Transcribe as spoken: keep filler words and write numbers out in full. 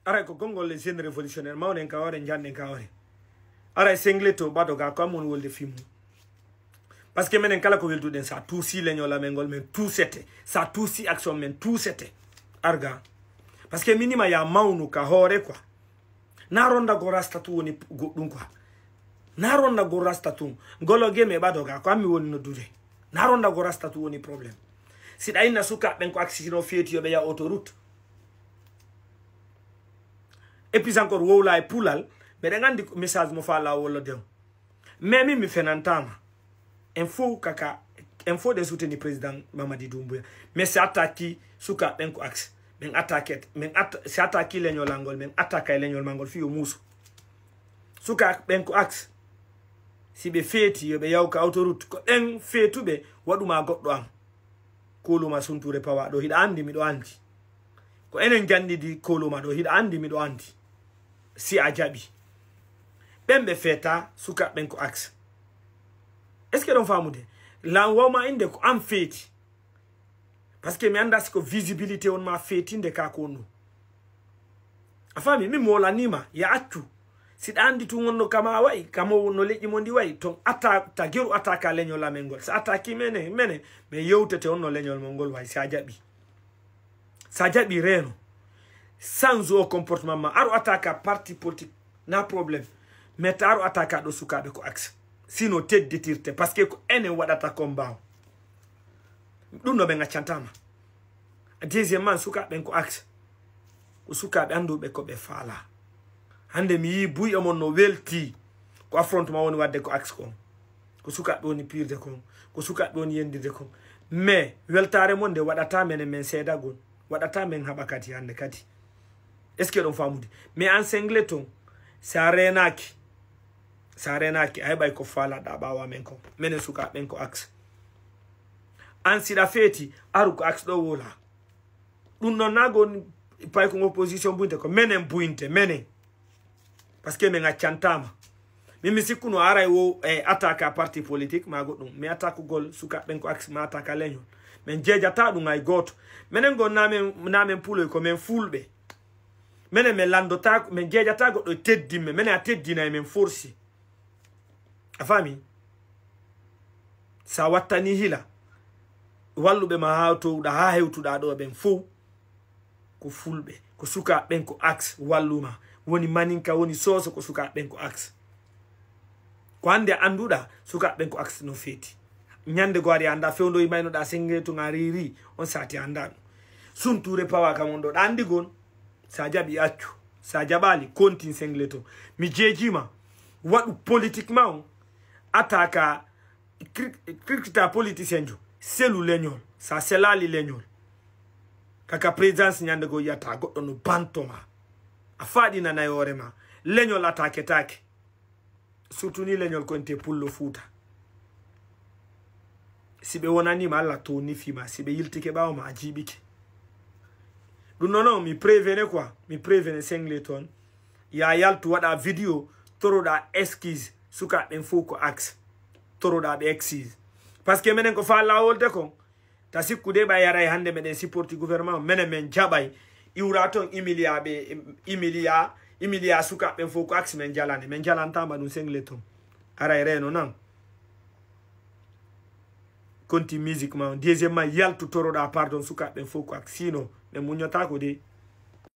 Aray ko gonngol les jeunes révolutionnaires, mawnen ka hoore, njanɗen ka hoore. Aray sengleto ɓaɗo ga ko amun wolde fimu. Parce que menen kala ko welduɗen, sa tuusi leñol amen ngol, men tuusete. Sa tuusi action, men tuusete. Arga. Parce que minima ya mawnu ka hoore quoi. Na ronda go rasta tu woni goɗɗum quoi. Na ronda go rasta tu. Ngolo geme ɓaɗo ga ko ammi woni noddude. Na ronda go rasta tu woni problème. Siɗa inna suka ɓen ko aksisino feeti yo ɓe ya autoroute. Et puis encore, wowla e pulal, mbeɗen anndi ko message mo faa laawol o dew. Mais min mi fenantama. En fof kaka, en fof ɗen soutenir président Mamadi Doumbouya. Mais si attaque suka ɓen ko axe. Min attaque, min atta, si attaque leñol angol, min attaque e leñol mangol fii o muusu. Suka ɓen ko axe. Si ɓe feeti, yo ɓe yaw ka autoroute. Ko ɗen feetuɓe waɗuma goɗɗo am. Koluma sunture pawa ɗo, hiɗa anndi, miɗo anndi. Ko enen janɗidi koluma ɗo, hiɗa anndi, miɗo anndi. Si a jaɓi. Ɓen ɓe feeta, suka ɓen ko axe. Est-ce que ɗon faamude? Lan wawma innde ko an feeti. Parce que mi annda si ko visibilité on ma feetinde ka ko on ɗum. A faami? Min mi wolanima, ya accu. Si ɗa anndi tun wonno kama wayi, kamo wonno leƴƴi mo ndi wayi, ton atta, ta geru attaque a leñol amen ngol. Si attaque mene, mene, min yewtete on no leñol mon ngol wayi, si a jaɓi. Si a jaɓi reeno. Change o comportement ma. Aro attaque a parti politique, na problème. Mais ta aro attaque a ɗo sukaaɓe ko axe. Sinon tedditirte, parce que ko enen waɗata combat o. Ɗum no ɓe gaccantama. Deuxièmement, sukaaɓe ɓen ko axe. Ko sukaaɓe annduɓe ko ɓe faala. Hannde mi yii buy e mon no welti. Ko affrontement woni waɗde ko axe kon. Ko sukaaɓe woni piirde kon. Ko sukaaɓe woni yendirde kon. Mais weltaare mon nde waɗata menen men seedagol. Waɗata men haɓa kadi hannde kadi. Est-ce que ɗon faamude? Mais an sengleton, si a reenaaki, si a reenaaki, a heɓay ko faalaɗa ɓaawo amen kon. Menen sukaaɓe ɓen ko axe. An siɗa feeti, aru ko axe ɗo wola. Ɗum noon na gon pay ko opposition buynte ko menen buynte, menen. Parce que min accantama. Min mi sikkuno aray wo e attaque a parti politique ma goɗɗum. Mi attaque gol sukaaɓe ɓen ko axe ma attaque a leñol. Min jeejata ɗum hay gooto. Menen gon na men, na men puloy ko men fulɓe. Menen min lanndota, min jeejata goɗɗo e teddinme. Menen a teddinay men forsi. A faami? Sa wattani hila, walluɓe ma haa towɗa, haa hewtuɗa ɗo ɓen fow. Ko fulɓe, ko sukaaɓe ɓen ko axe walluma. Woni maninka, woni soso, ko sukaaɓe ɓen ko axe. Ko hannde annduɗa, sukaaɓe ɓen ko axe no feeti. Ñande go ari annda fewndo i maynoɗa senge tun a riiri, on sati annda ɗum. Sunture pawa kam on ɗo ɗa anndi gon. Sa jaɓi accu, sa jaɓali kontin sengleto. Mi jeejima, waɗu politique ma on, attaque a cri-, critiqueta politicien jo, selu leñol, sa selali leñol. Kaka présidence ñande go yiyata goɗɗo no banto ma. A faɗi nanayoore ma. Leñol attaquetaake. Surtout ni leñol ko ente pullo Fuuta. Si ɓe wonanima, Allah townifi ma. Si ɓe yiltike ɓaawo ma, a jiiɓike. Ɗum non non, mi prévene quoi. Mi prévene sengle toon. Ya yaltu waɗa vidéo, toroɗa excuse. Sukaaɓe ɓen fof ko axe. Toroɗa ɓe excuse. Parce que menen ko faa laawol de kon. Ta sikkude ɓay aray hannde meɗen supporti gouvernement, menen men jaɓay iwra toon, humiliaɓe, humilia, humilia sukaaɓe ɓen fof ko axe men jalane. Men jalantama ɗum sengle toon. Aray reeno nan. Konti musique ma on. Deuxièmement, yaltu toroɗa pardon sukaaɓe ɓen fof ko axe. Sinon, ɓe muññotaako de.